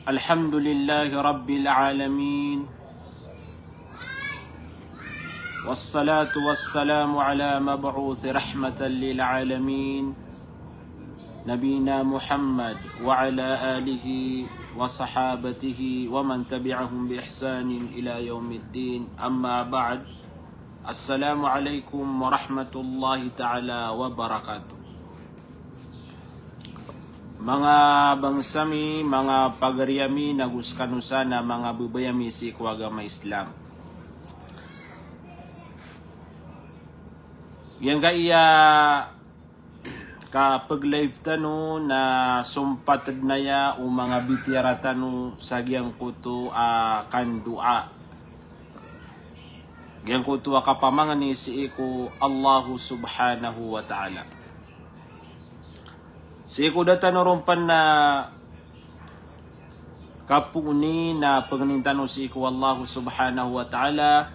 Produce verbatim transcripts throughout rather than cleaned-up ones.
الحمد لله رب العالمين. والصلاة والسلام على مبعوث رحمة للعالمين، نبينا محمد وعلى آله وصحابته ومن تبعهم بإحسان إلى يوم الدين. أما بعد. Assalamu alaikum warahmatullahi ta'ala wabarakatuh. Manga bangsa mi, manga pagari ami, nago sekano san a manga babay ami sii ko agama Islam. Giyangkaya kapag-live tano na sompat den aya o manga bitiyara tano sa giyangkoto a kandoa. Giyangkoto a kapamangni sii ko Allahu Subhanahu wa Ta'ala. Sii ko da tano ron pen na kapoon i na pangnin tano sii ko Allahu Subhanahu wa Ta'ala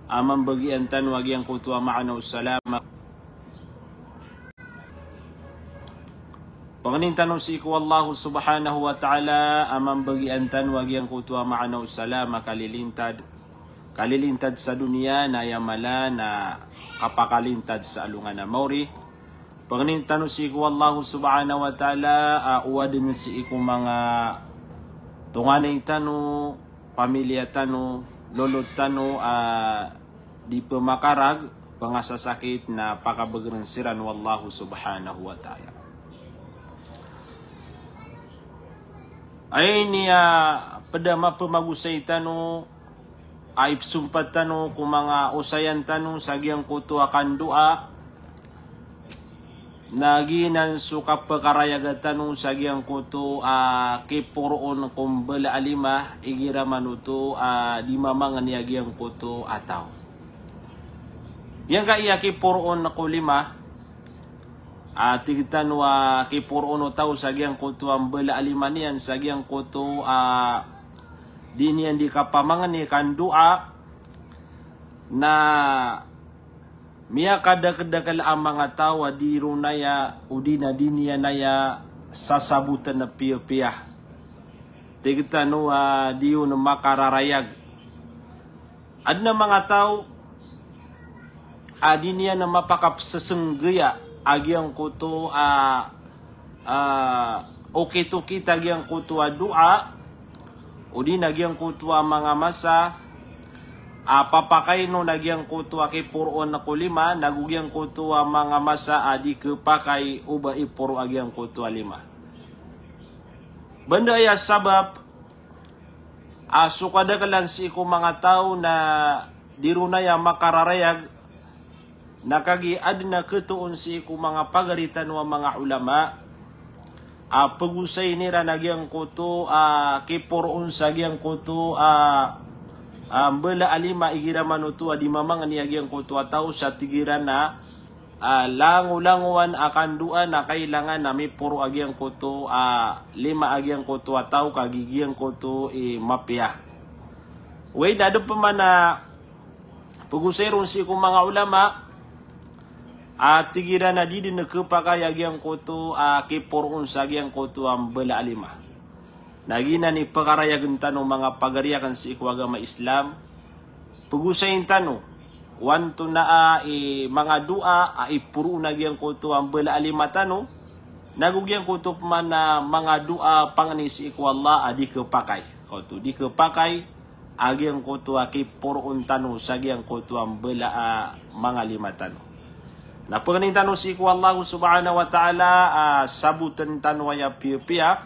a mambagian tano a giyangkoto a maana o salama. Pangnin tano sii ko Allahu Subhanahu wa Ta'ala a mambagian tano a giyangkoto a maana o salama, kalilintad. Kalilintad sa doniya na aya mala na kapakalintad sa alongan a maori. Pangnin tano sii ko Allahu Subhanahu wa Ta'ala a owaden sii ko manga tonganay tano, pamiliya tano, lolot tano a di pemakarag, pengasasakit na pakabegeren siran o Allahu Subhanahu wa Ta'ala. Aya ini a ped a mapemagosay tano a ipesompat tano ko manga osayan tano sa giyangkoto a kandoa, na giyanan so kapekarayaga tano sa giyangkoto a kiporoon ko mbala a lima, igira man oto a di mamangni a giyangkoto a taw. Giyangkaya kiporoon ko lima, a tig tano a kiporoon o taw sa giyangkoto a mbala a lima niyan, sa giyangkoto a di niyan di kapamangni kandoa, na miyakadakeldakel a manga taw a di ron aya, odi na di niyan aya sasaboten a piyapiya. Tig tano a di on makararayag. Aden a manga taw a di niyan mapakapsesenggeya a giyangkoto a, a, okit-okit a giyangkoto a doa, odi na giyangkoto a manga masa a papakain on a giyangkoto a kiporoon ko lima, nago giyangkoto a manga masa a di kepakay o ba iporo a giyangkoto a lima. Banda aya sabap a so kadakelan sii ko manga taw na di ron aya makararayag, na kagiya aden a ketoon sii ko manga pagari tano a manga ulama a pegosayin iran a giyangkoto a kiporoon sa giyangkoto a, a mbala a lima, igira man oto a di mamangni a giyangkoto a taw sa tig iran a a langolangowan a kandoa na kailangan a miporo a giyangkoto a lima a giyangkoto a taw, kagiya giyangkoto i mapiya. Wey, da den peman a pegosay ron sii ko manga ulama a tig iran a di den kepakay a giyangkoto a kiporoon sa giyangkoto a mbala a lima. Na giyanan i pekarayagen tano manga pagari aken sii ko agama Islam. Pegosayin tano o antonaa i manga doa a iporoon a giyangkoto a mbala a lima tano, nago giyangkoto peman a manga doa pangni sii ko Allah a di kepakay. Koto, di kepakay a giyangkoto a kiporoon tano sa giyangkoto a mbala a manga lima tano. Na pangnin tano sii ko Allah Subhanahu wa Ta'ala a saboten tano aya piyapiya,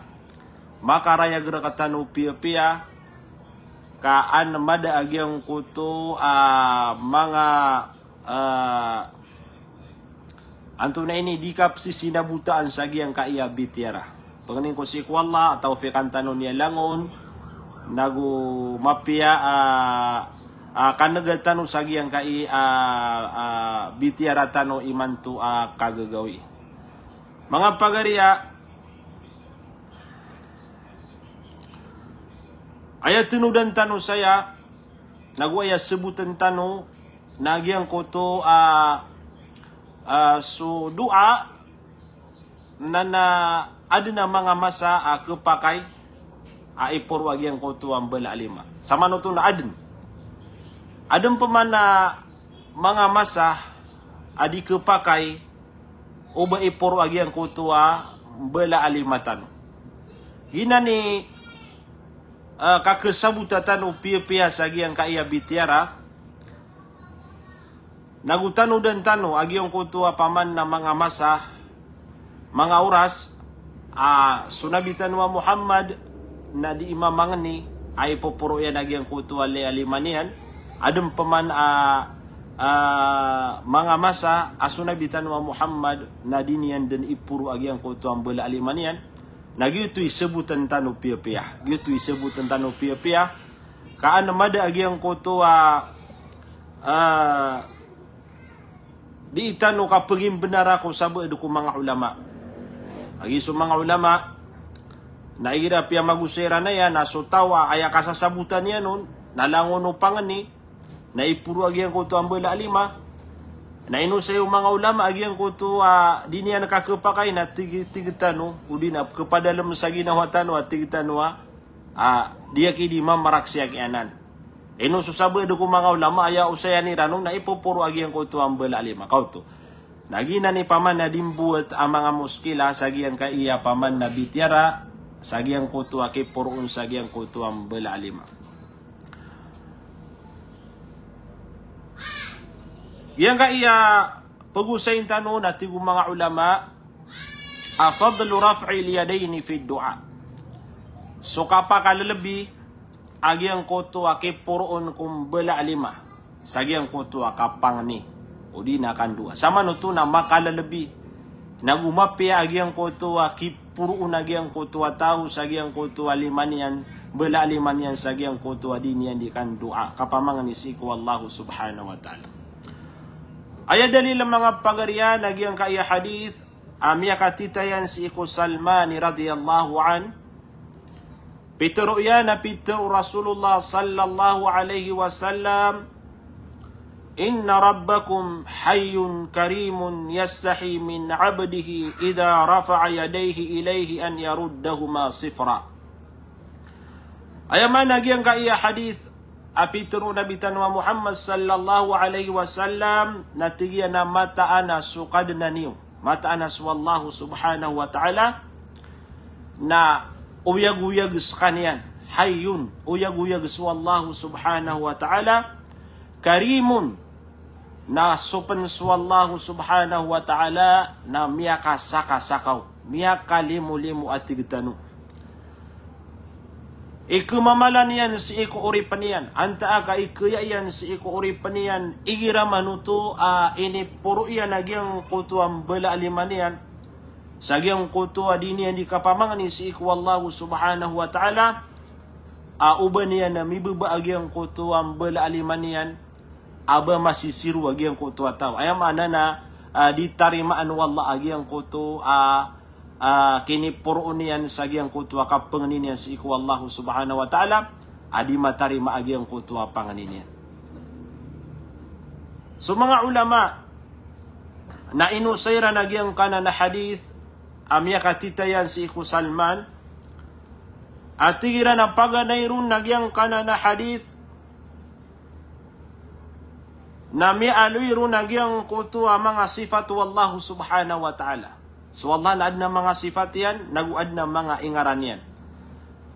makarayag rektano piyapiya, ka an mada a giyangkoto a manga, a, antonaa ini, di kapsisinabotaan sa giyangkaya bitiyara. Pangnin ko sii ko Allah a tawfiqan tano niyan langon, nago mapiya a, a, kanega tano sa giyangkai a, a, bitiyara tano imanto a kagagawii. Manga pagari a, aya tenodan tano saya, nago aya seboten tano, na giyangkoto a, a, so doa, na, na aden a manga masa a kepakay, a iporo a giyangkoto a mbala a lima. Samanoto na aden. Aden peman a manga masa a di kepakay o ba iporo a giyangkoto a mbala a lima tano. Giyanan i, eh, kakesabota tano piyapiya sa giyangkaya bitiyara. Nago tanodan tano a giyangkoto a paman na manga masa, manga oras, a so Nabi tano a Muhammad na di mamangeni a ipoporo iyan a giyangkoto a li-, a lima niyan, aden peman a, a, manga masa a so Nabi tano a Muhammad na di niyan den iporo a giyangkoto a mbala a lima niyan, na giyoto i seboten tano piyapiya. Giyoto i seboten tano piyapiya. Ka an mada a giyangkoto a, a, di tano kapegimbenara ko sabaad ko manga ulama. Agi so manga ulama, na igira piyamagosay iran aya, na so taw a aya kasasabotan iyan on, na langon o pangeni, na iporo a giyangkoto a mbala a lima. Na inosay o manga ulama a giyangkoto a di niyan kakepakay na tig-, tig tano, odi na kepadalem sa ginawa tano a tig tano a, a, di aki di mamarak siya kiyanan. Ino so sabaad ko manga ulama aya osayan iran on na ipoporo a giyangkoto a mbala a lima. Kaoto. Na giyanan i paman na di mbowat a manga moskila sa giyangkaya paman na bitiyara, sa giyangkoto a kiporoon sa giyangkoto a mbala a lima. Giyangkaya pegosayin tano na tig o manga ulama a fadlu raf'il yadayni fid du'a. So kapakalelebi a giyangkoto a kiporoon ko mbala a lima sa giyangkoto a kapangeni odi na kandoa. Samanoto na makalelebi nago mapiya a giyangkoto a kiporoon a giyangkoto a taw sa giyangkoto a lima niyan, mbala a lima niyan sa giyangkoto a di niyan di kandoa, kapamangeni sii ko Allah subhanahu wa ta'ala. Aya dalil a manga pagari iyan a giyangkaya hadith a miyakatitayan sii ko Salman radiyallahu anhu. Pitero iyan a pitero o Rasulullah sallallahu alaihi wasallam, "Inna rabbakum hayyun karimun yastahi min abdihi idha rafa'a yadayhi ilayhi an yaruddahuma sifra." Aya maana giyangkaya hadith a pitero o Nabi tano a Muhammad sallallahu alaihi wasallam na tig iyan a mataan a so Kadnan iyo, mataan a so Allah subhanahu wa ta'ala, na oyagoyag sekaniyan. Hayyun, oyagoyag so Allah subhanahu wa ta'ala. Karimun, na so pen so Allah subhanahu wa ta'ala na miyakasakasakaw, miyakalimolimo a tig tano. Ikemamalan iyan sii ko oripen iyan, antaa ka ikeya iyan sii ko oripen iyan, igira man oto a iniporo iyan a giyangkoto a mbala a lima niyan sa giyangkoto a di niyan di kapamangeni sii ko Allah subhanahu wa ta'ala, a oba niyan a mibeba a giyangkoto a mbala a lima niyan, a ba masisiro a giyangkoto a taw. Aya maana na, a, di tarimaan o Allah a giyangkoto a, a, kiniporoon iyan sa giyangkoto a kapangeni niyan sii ko Allah subhanahu wa ta'ala, a di matarima a giyangkoto a pangeni niyan. So manga ulama na inosay iran a giyangkanan a hadith a miyakatitayan sii ko Salman, a tig iran a paganay ron a giyangkanan a hadith na miyaaloy ron a giyangkoto a manga sifat o Allah subhanahu wa ta'ala. So Allah na aden a manga sifat iyan, nago aden a manga ingaran iyan.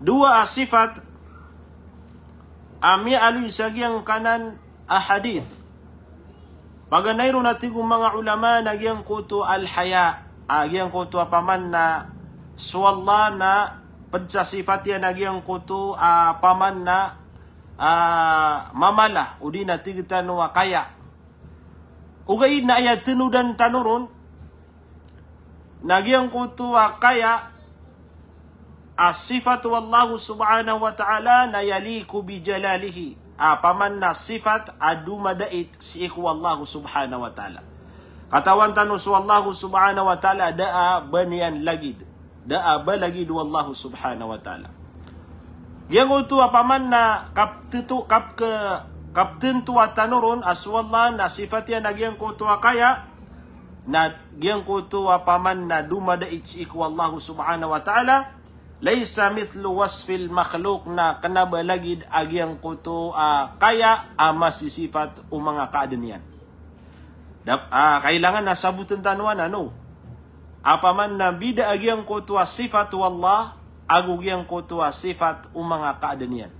Dowa a sifat a miyaaloy sa giyangkanan a hadith. Paganay ron a tig o manga ulama na giyangkoto al-haya, a giyangkoto a paman na so Allah na ped sa sifat iyan a giyangkoto a paman na, a, mamala, odi na tig tano a kaya. Ogaid na aya tenodan tano ron na giyangkoto a kaya a sifat o Allah subhanahu wa ta'ala na yaliqu bi jalalihi. A, paman na sifat a domadait sii ko Allah subhanahu wa ta'ala. Katawan tano so Allah subhanahu wa ta'ala da a ba niyan lagid. Da a ba lagid o Allah subhanahu wa ta'ala. Giyangkoto a paman na kapteto-, kap-, ke-, kaptentoa tano ron a so Allah na sifat iyan a giyangkoto a kaya, na giyangkoto a paman na domadait sii ko Allah subhanahu wa ta'ala, Laysa mithlu wasfil makhluq, na kna ba lagid a giyangkoto a kaya a masisipat o manga kaadn iyan. Dap-, ah, kailangan na sabotn tano anan, no? Apaman na bida a giyangkoto a sifat o Allah ago giyangkoto a sifat o manga kaadn iyan.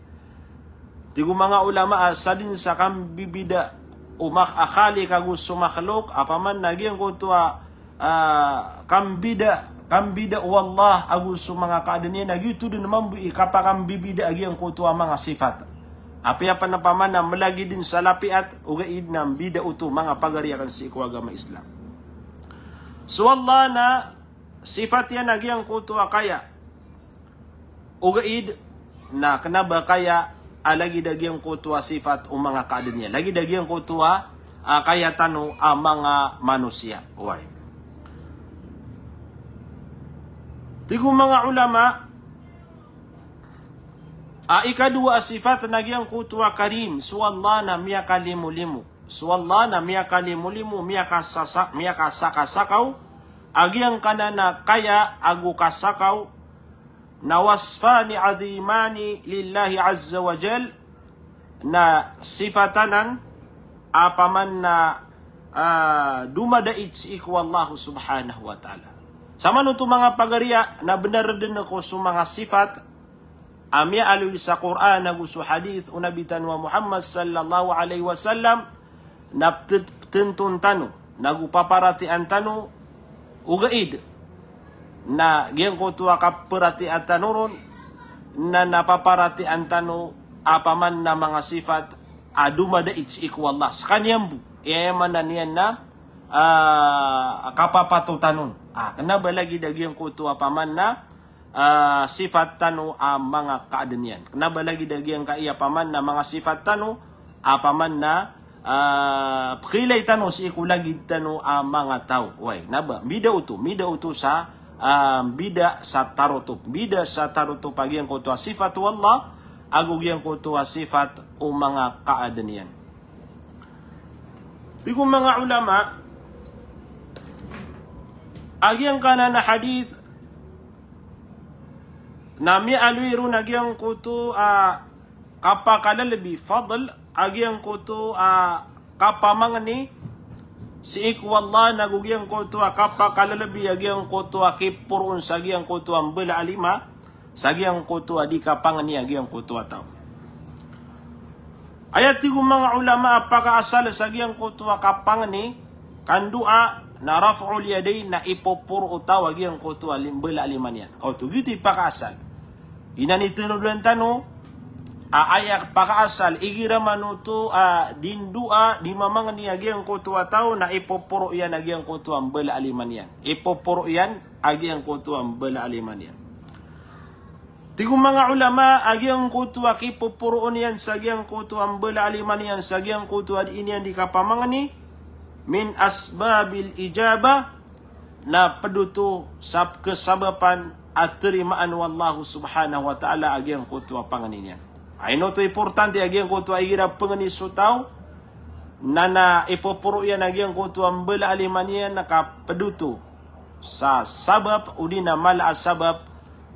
Tig o manga ulama a sadn sa kambibida o mak-, a Khaliq ago so makhluq, apaman na giyangkoto a, ah, kambida, kambida o Allah ago so manga kaadn iyan, na giyoto dn mambo i kapakambibida a giyangkoto a manga sifat. Apiya pn apaman na mlagid dn sa lapiat, ogaid na mbida oto, manga pagari akn sii ko agama Islam. So Allah na sifat iyan a giyangkoto a kaya. Ogaid na kna ba kaya a lagid a giyangkoto a sifat o manga kaadn iyan. Lagid a giyangkoto a, ah, kaya tano a manga manosiya. Oway. Tig o manga ulama, a ikadowa a sifat na giyangkoto a Karim, so Allah na miyakalimolimo. So Allah na miyakalimolimo, miyakasasa-, miyakasakasakaw, a giyangkanan a kaya ago kasakaw, na wasfani azimani lillahi azza wa jal, na sifat anan apaman na, ah, domadait sii ko Allah subhanahu wa ta'ala. Samanoto manga pagariya na bnar dn ko so manga sifat a miyaaloy sa Qur'an ago so hadith o Nabi tano a Muhammad sallallahu alaihi wasallam, na ptet-, ptnton tano, nago paparatiyayaan tano, ogaid na giyangkoto a kaparatiyayaan tano ron, na, na paparatiyayaan tano apaman na manga sifat a domadait sii ko Allah. Skaniyan bo, aya maana niyan na, ah, kapapatotan on. Ah, kna ba lagid a giyangkoto apaman na, ah, sifat tano a manga kaadn iyan. Kna ba lagid a giyangkaya apaman na manga sifat tano, apaman na, ah, pkhailay tano sii ko lagid tano a manga taw. Oway, kna ba, mbida oto, mbida oto sa, ah, mbida sa tarotop. Mbida sa tarotop a giyangkoto a sifat o Allah ago giyangkoto a sifat o manga kaadn iyan. Tig o manga ulama, a giyangkanan a hadith na miyaaloy ron a giyangkoto a kapakalalabi, fadl, a giyangkoto a kapamangni sii ko Allah, nago giyangkoto a kapakalalabi a giyangkoto a kiporoon sa giyangkoto a mbala a lima, sa giyangkoto a di kapangni a giyangkoto a taw. Aya tig o manga ulama a pakaasal sa giyangkoto a kapangni, kandoa, na raf'ul yadayn, na ipoporo o taw a giyangkoto a lim-, mbala a lima niyan. Kaoto, giyoto i pakaasal. Inan i tharoon tano a aya pakaasal, igira man oto a di ndoa, di mamangni a giyangkoto a taw, na ipoporo iyan a giyangkoto a mbala a lima niyan. Ipoporo iyan a giyangkoto a mbala a lima niyan. Tig o manga ulama, a giyangkoto a kipoporoon iyan sa giyangkoto a mbala a lima niyan, sa giyangkoto a di niyan di kapamangni, min asbabil ijabah, na pd oto sa kasabapan a tarimaan o Allah subhanahu wa ta'ala a giyangkoto a pangni niyan. Ay, ino oto importante a giyangkoto a igira pangni so taw, na, na ipoporo iyan a giyangkoto a mbala a lima niyan, na ka pd oto sa sabap, odi na mala a sabap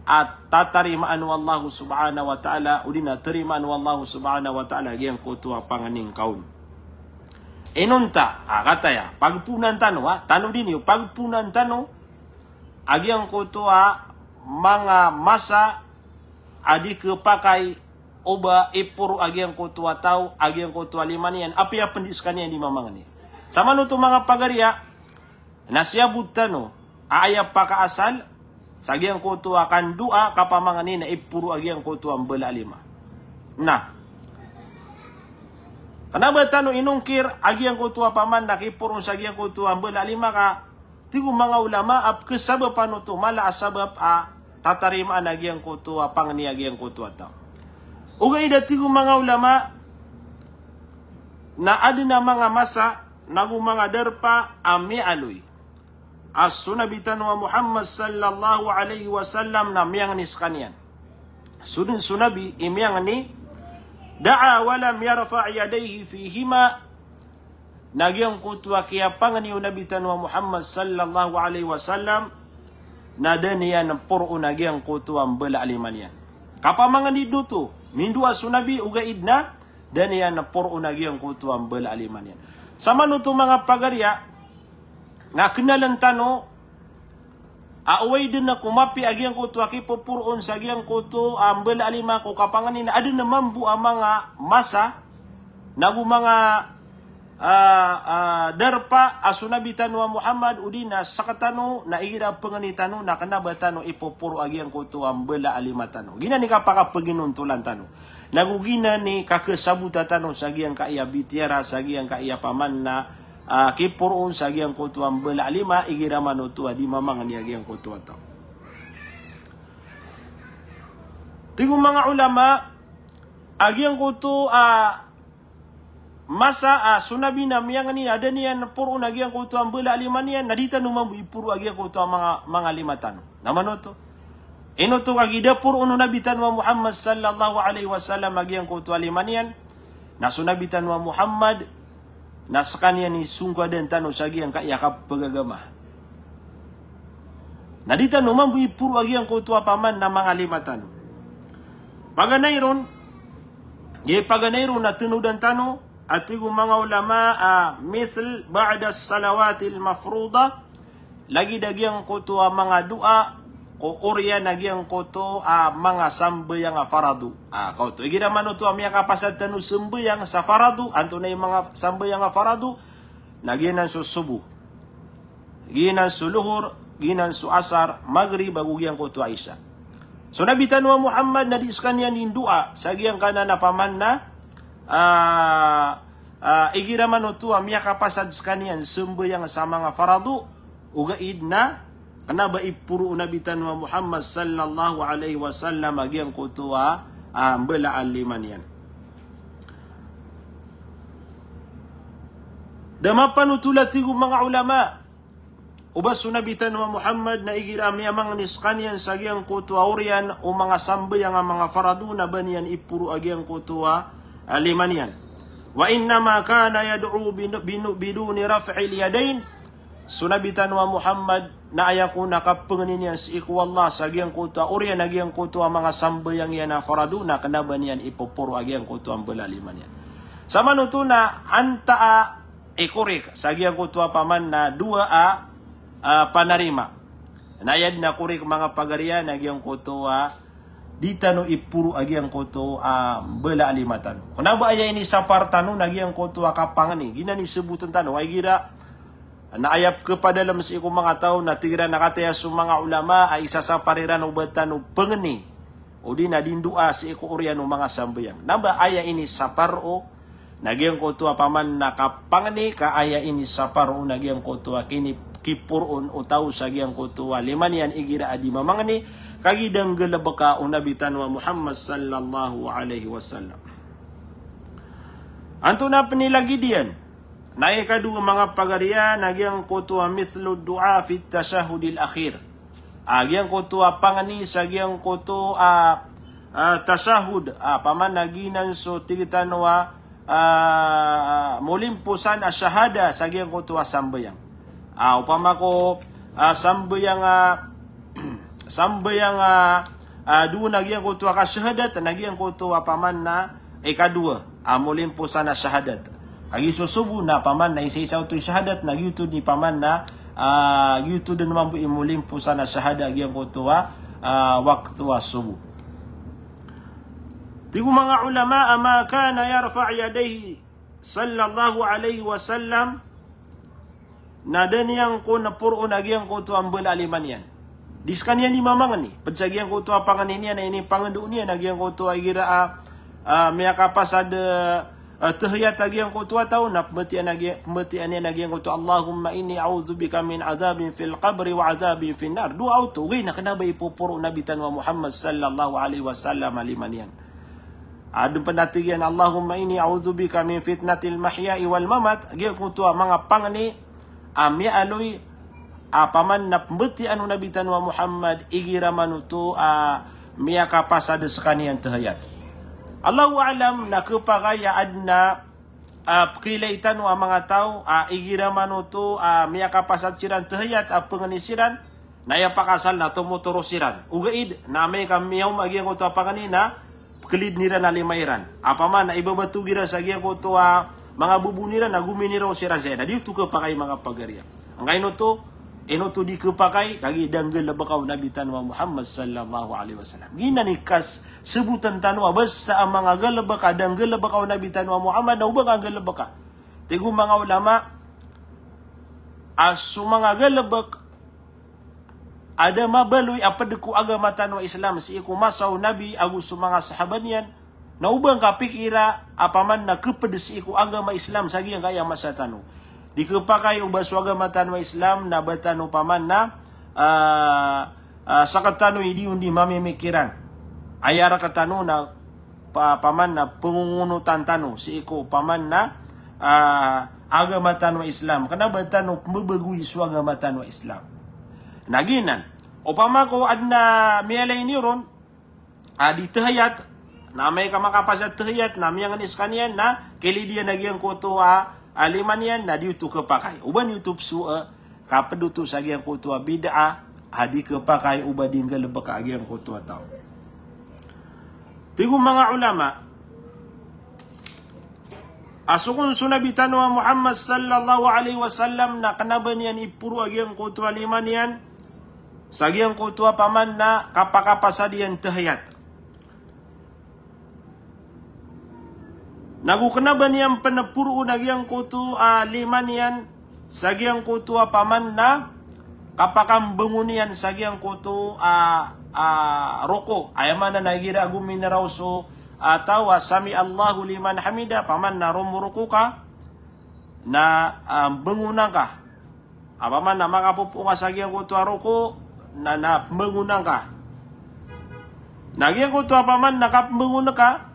a tatarimaan o Allah subhanahu wa ta'ala, odi na tarimaan o Allah subhanahu wa ta'ala a giyangkoto a pangni ngka on. Inonta, ah, kataya, pagpoonan tano, ah, tano dn iyo, pagpoonan tano a giyangkoto a manga masa a di khapakay o ba iporo a giyangkoto a taw a giyangkoto a lima niyan, apiya pn di skaniyan di mamangni. Samanoto manga pagariya, na siyabot tano a aya pakaasal sa giyangkoto a kandoa, kapamangni, na iporo a giyangkoto a mbala a lima. Na kna ba tano inongkir a giyangkoto apaman na kiporo sa giyangkoto a mbala a lima ka, tig o manga ulama a pkhasabapan oto, mala a sabap a tatarimaan a giyangkoto a pangni a giyangkoto a taw. Ogaid a tig o manga ulama na adn a manga masa, nago manga darpa a miyaaloy a so Nabi tano a Muhammad sallallahu alaihi wasallam na miyangni skaniyan. So dn so Nabi i miyangni, da'a wa lam yarfa' yadayhi fihima, na giyangkoto a kiyapangni o Nabi tano a Muhammad sallallahu alaihi wasallam, na da niyan poroon a giyangkoto a mbala a lima niyan. Kapamangni oto, mindoa so Nabi ogaid na da niyan poroon a giyangkoto a mbala a lima niyan. Samanoto manga pagariya, na kenalen tano a oway den ko mapiya a giyangkoto a kipoporoon sa giyangkoto a mbala a lima ko kapangni na aden a mambo a manga masa, nago manga, ah, ah, darpa a so Nabi tano a Muhammad, odi na sekatano, na igira pengni tano, na kena ba tano ipoporo a giyangkoto a mbala a lima tano. Giyanan i kapakapeginontolan tano. Nago giyanan i kakesabota tano sa giyangkaya bitiyara, sa giyangkaya paman na, ah, kiporoon sa giyangkoto a mbala a lima, igira manoto a di mamangni a giyangkoto a taw. Tig o manga ulama, a giyangkoto a masa a so Nabi na miyangni a da niyan poroon a giyangkoto a mbala a lima niyan, na di tano mambo iporo a giyangkoto a manga, manga lima tano. Na manoto. Ino oto ka gii da poroon o Nabi tano a Muhammad sallallahu alaihi wasallam a giyangkoto a lima niyan, na so Nabi tano a Muhammad, na sekaniyan i songkadan tano sa giyangkaya kapagagama. Na di tano mambo iporo a giyangkoto a paman na manga lima tano. Paganay ron, giya paganay ron na tenodan tano, a tig o manga ulama, ah, mithl ba'da salawatil mafruḍah, lagid a giyangkoto a manga doa ko oriyan a giyangkoto a manga sambayang a farado. Ah, kaoto. Igira manoto a miyakapasad tano sambayang sa farado, antonaa i manga sambayang a farado, na giyanan so sobo, giyanan so lohor, giyanan so asar, magrib, ago giyangkoto a isa. So Nabi tano a Muhammad na di sekaniyan indoa sa giyangkanan a paman na, ah, ah, igira manoto a miyakapasad sekaniyan sambayang sa manga farado, ogaid na kena ba iporo o Nabi tano a Muhammad sallallahu alaihi wasallam a giyangkoto a, ah, mbala a lima niyan. Da mapanothol a tig o manga ulama, o ba so Nabi tano a Muhammad na igira miyamangni sekaniyan sa giyangkoto a oriyan o manga sambayang a manga farado na ba niyan iporo a giyangkoto a, ah, lima niyan. Wa innama kana yad'u bin-, bin-, biduni raf'il yadayn. So Nabi tano a Muhammad na aya kon a kapangni niyan sii ko Allah sa giyangkoto a oriyan a giyangkoto a manga sambayang iyan a farado na kena ba niyan ipoporo a giyangkoto a mbala a lima niyan. Samanoto na antaa i korek sa giyangkoto a paman na dowa a, ah, panarima. Na aya den a korek manga pagariya na giyangkoto a di tano iporo a giyangkoto a mbala a lima tano. Kena ba aya inisapar tano na giyangkoto a kapangni. Giyanan i seboten tano, ay igira na aya pekhapadalem sii ko manga taw na tig iran a kataya so manga ulama a isasapar iran o ba tano pangni, odi na di ndoa sii ko oriyan o manga sambayang. Na ba aya inisapar o na giyangkoto a paman na kapangni, ka aya inisapar o na giyangkoto a kini-, kiporoon o taw sa giyangkoto a lima niyan igira a di mamangni, kagiya da nggalebeka o Nabi tano a Muhammad sallallahu alaihi wasallam. Antonaa pen i lagid iyan? Na ikadowa manga pagariya na giyangkoto a mithlud du'a fit tashahhudil akhir. A giyangkoto a pangni sa giyangkoto a, ah, tashahhud, ah, paman na giyanan so tig tano a, ah, molimposan a shahada sa giyangkoto a sambayang. Ah, opama ko, ah, sambayang a, sambayang a, ah, dowa na giyangkoto a kashahadat, na giyangkoto a paman na ikadowa a molimposan a shahadat. Kagiya so sobo na paman na isaisa oto i shahadat, na giyoto di paman na, ah, giyoto den mambo i molimposan a shahadat giyangkoto a, ah, wakto a sobo. Tig o manga ulama a ma kana yarfa' yadayhi sallallahu alaihi wasallam, na da niyan kon poroon a giyangkoto a mbala a lima niyan. Di sekaniyan di mamangni, ped sa giyangkoto a pangni niyan, na inipangndao niyan a giyangkoto a igira a, ah, miyakapasad, ah, tahiyat a giyangkoto a taw, na pembatiyan a giya-, pembatiyan iyan a giyangkoto, Allahumma inni a'udhu bika min adhabin fil qabri wa adhabin fin nar. Dowa oto, ogaid na kena ba ipoporo o Nabi tano a Muhammad sallallahu alaihi wasallam a lima niyan. Aden pen a tig iyan, Allahumma inni a'udhu bika min fitnatil mahya'i wal mamat. Giyangkoto a manga pangni a miyaaloy a paman na pembatiyan o Nabi tano a Muhammad igira manoto a miyakapasad sekaniyan tahiyat. Allahu a'lam, na kepakay a aden a, ah, pekiilay tano a manga taw a igira manoto a miyakapasad siran tahiyat a pengni siran Na aya pakaasal na tomotoro siran. Ogaid na amay ka miyaoma giyangkoto a pangni na pklidan iran a lima iran. Opama na ibabatog iran sa giyangkoto a manga bobon iran na gominiraw siran saya. Na di oto khapakay, manga pagariya. Angkaino oto, ino oto di khapakay, kagiya da nggalbka o Nabi tano a Muhammad sallallahu alaihi wasallam. Giyanan i kasabotan tano a basta a manga galbk a da nggalbka o Nabi tano a Muhammad na oba ka nggalbka. Tig o manga ulama a so manga galbk a da mabaloy a pd ko agama tano a Islam sii ko masa o Nabi ago so manga sahaba niyan, na oba ngka pikira a opama na khapd sii ko agama Islam sa giyangkaya masa tano. Di khapakay o ba so agama tano a Islam na ba tano opama na, ah, ah, sktano i di on di mamimikiran. Aya rktano na pa-, opama na pngongonotan tano sii ko opama na, ah, agama tano a Islam. Kna ba tano pmbabagoy so agama tano a Islam. Na giyanan, opama ko adn a miyailay niyo ron a di tahiyat, na amay ka makapasa tahiyat na miyangni skaniyan na kilid iyan a giyangkoto a, a lima niyan, na di oto khapakay. Oba niyo oto psoa, eh, kapd oto sa giyangkoto a bid'ah a di khapakay o ba di nggalbka a giyangkoto a taw. Tig o manga ulama a so kon so Nabi tano a Muhammad sallallahu alaihi wasallam na kna ba niyan iporo a giyangkoto a lima niyan sa giyangkoto a opama na kapakapasad iyan tahiyat. Nago kna ba niyan pn poroon a giyangkoto a lima niyan sa giyangkoto a opama na kapakambangon iyan sa giyangkoto a, a roko. Aya maana na igira a gominiraw so, a, taw a sami Allahu liman hamida, opama na romoroko ka, na, a, mbangonan ka. Opama na makapopoon ka sa giyangkoto a roko, na, na pmbangonan ka. Na giyangkoto a opama na kapmbangon ka,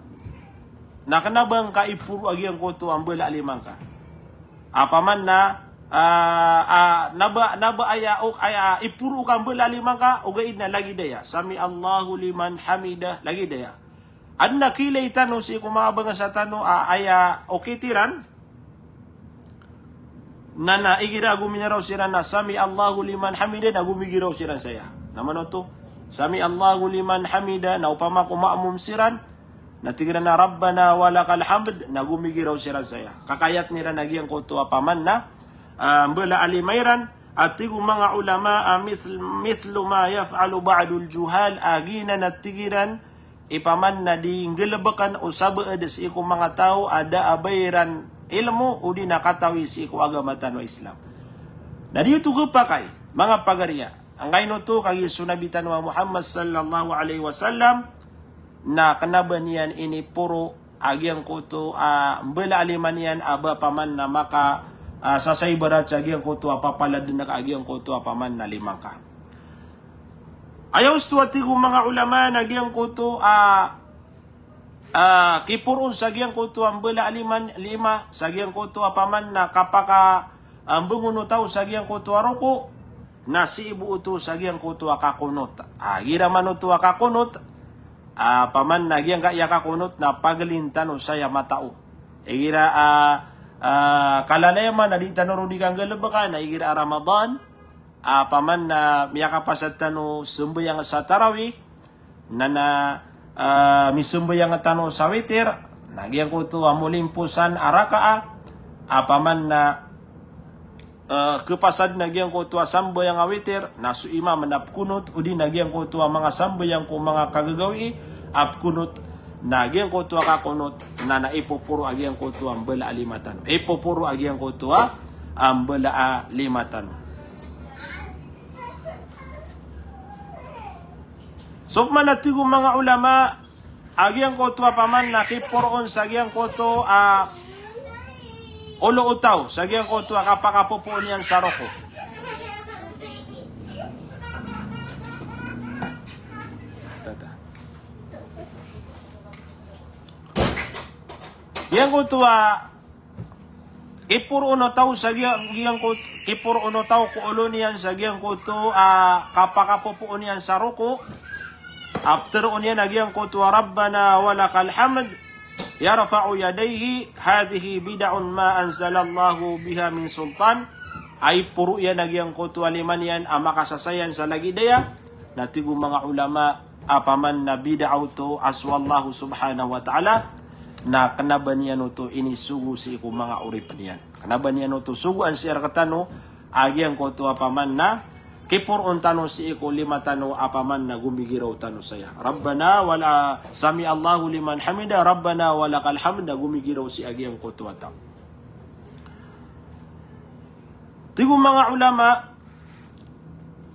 na kna ba ngka iporo a giyangkoto a mbala a lima ngka. Opama na, ah, ah, na ba, na ba aya, ok, aya, iporo ka mbala a lima ngka, ogaid na lagid aya. Sami Allahu liman hamidah, lagid aya. Adn a kiilay tano sii ko manga bangsa tano a aya okit iran. Na, na igira a gominiraw siran na sami Allahu liman hamidah, na gomigiraw siran saya. Na mano oto, sami Allahu liman hamidah, na opama ko ma'mum siran, na tig iran a rabbana walakal hamd, na gomigiraw siran saya. Kakayatn iran a giyangkoto a opama na, ah, mbala a lima iran, a tig o manga ulama a mithl-, mithlu ma yaf'alu ba'dul juhal, a giyanan a tig iran i opama na di nggalbkn o sabaad sii ko manga taw a da a ba iran ilmo odi na katawi sii ko agama tano a Islam. Na di oto khapakay, manga pagariya. Angkaino oto kagiya so Nabi tano a Muhammad sallallahu alaihi wasallam na kna ba niyan iniporo a giyangkoto a mbala a lima niyan a ba opama na maka, a, sasaibarat sa giyangkoto a papaladn ka a giyangkoto a opama na lima ngka. Aya osto a tig o manga ulama na giyangkoto a, a, kiporoon sa giyangkoto a mbala a lima, lima, sa giyangkoto a opama na kapaka, a, mbangon o taw sa giyangkoto a roko, na sii bo oto sa giyangkoto a kakonot. A, igira man oto a kakonot, a, opama na giyangkaya kakonot na paglin tano saya matao. Igira, a, a, kalalayaman na di tano ron di kanggalbka, na igira a Ramadan, a, opama na miyakapasad tano sambayang sa tarawih, na, na, a, misambayang tano sa witir, na giyangkoto a molimposan a raka'a, a, opama na, a, khapasad na giyangkoto a sambayang a witir, na so imam na pkonot, odi na giyangkoto a manga sambayang ko manga kagagawii a pkonot, na giyangkoto a kakonot, na, na ipoporo a giyangkoto a mbala a lima tano. Ipoporo a giyangkoto a, a, mbala a lima tano. So opama na tig o manga ulama, a giyangkoto a opama na kiporoon sa giyangkoto a olo o taw, sa giyangkoto a kapakapopoon iyan sa roko. Giyangkoto a kiporoon o taw sa giya-, giyangkot-, kiporoon o taw ko olo niyan sa giyangkoto a kapakapopoon iyan sa roko. A ptharoon iyan a giyangkoto a rabbana walakal hamd. Yarfa'u yadayhi, hadhihi bid'un ma anzalallahu biha min sultan. a iporo iyan a giyangkoto a lima niyan a makasasayan sa lagid aya, na tig o manga ulama a paman na bid'ah oto a so Allah subhanahu wa ta'ala na kena ba niyan oto inisogo sii ko manga oripn iyan. Kena ba niyan oto sogoan sii rktano a giyangkoto a paman na kiporoon tano sii ko lima tano a paman na gomigiraw tano saya. Rabbana wala, sami'allahu liman hamida, Rabbana walakal hamd, na gomigiraw sii a giyangkoto a taw. Tig o manga ulama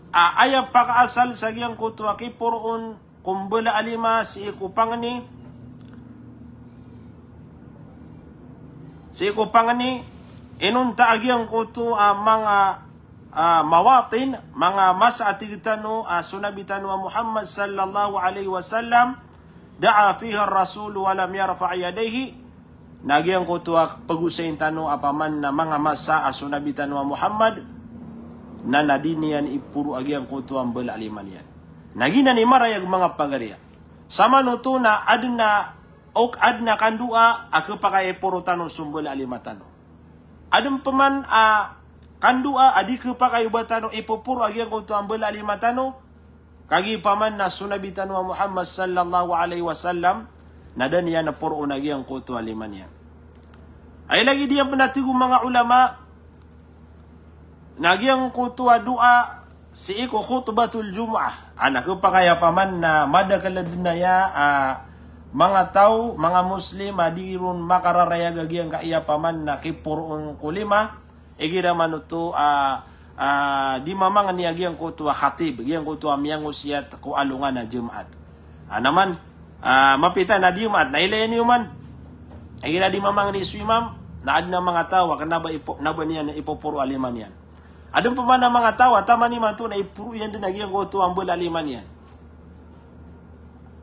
a aya pakaasal sa giyangkoto a kiporoon ko mbala a lima sii ko pangni, sii ko pangni, inonta a giyangkoto a manga, a, mawatin, manga masa a tig tano a so Nabi tano a Muhammad sallallahu alaihi wasallam, da'a fiha ar-rasul wa lam yarfa' yadayhi, na giyangkoto a pagosayin tano a paman na manga masa a so Nabi tano a Muhammad na, na di niyan iporo a giyangkoto a mbala a lima niyan. Na giyanan i marayag manga pagariya. Samanoto na adn a, ok, adn a kandoa a khapakay a iporo tano so mbala a lima tano. Adn pman a kandoa a di khapakay o ba tano ipoporo a giyangkoto a mbala a lima tano, kagiya paman na so Nabi tano a Muhammad sallallahu alaihi wasallam na da niyan poroon a giyangkoto a lima niyan. Aya lagid iyan pn a tig o manga ulama na giyangkoto a doa sii ko khutbatul Jumu'ah, a na khapakay a paman na madakl dn aya a manga taw, manga Muslim a di ron makararayag a giyangkaya paman na kiporoon ko lima, igira manoto a, a, di mamangni a giyangkoto a khatib, giyangkoto a miyangosiyat ko alongan a Jumaat. A, na man, a, mapita na Jumaat, na ilaya niyo man. Igira di mamangni so imam, na adn a manga taw a kena ba ipo-, kena ba niyan ipoporo a lima niyan. Adn pman a manga taw a taman imanto na iporo iyan dn a giyangkoto a mbala a lima niyan.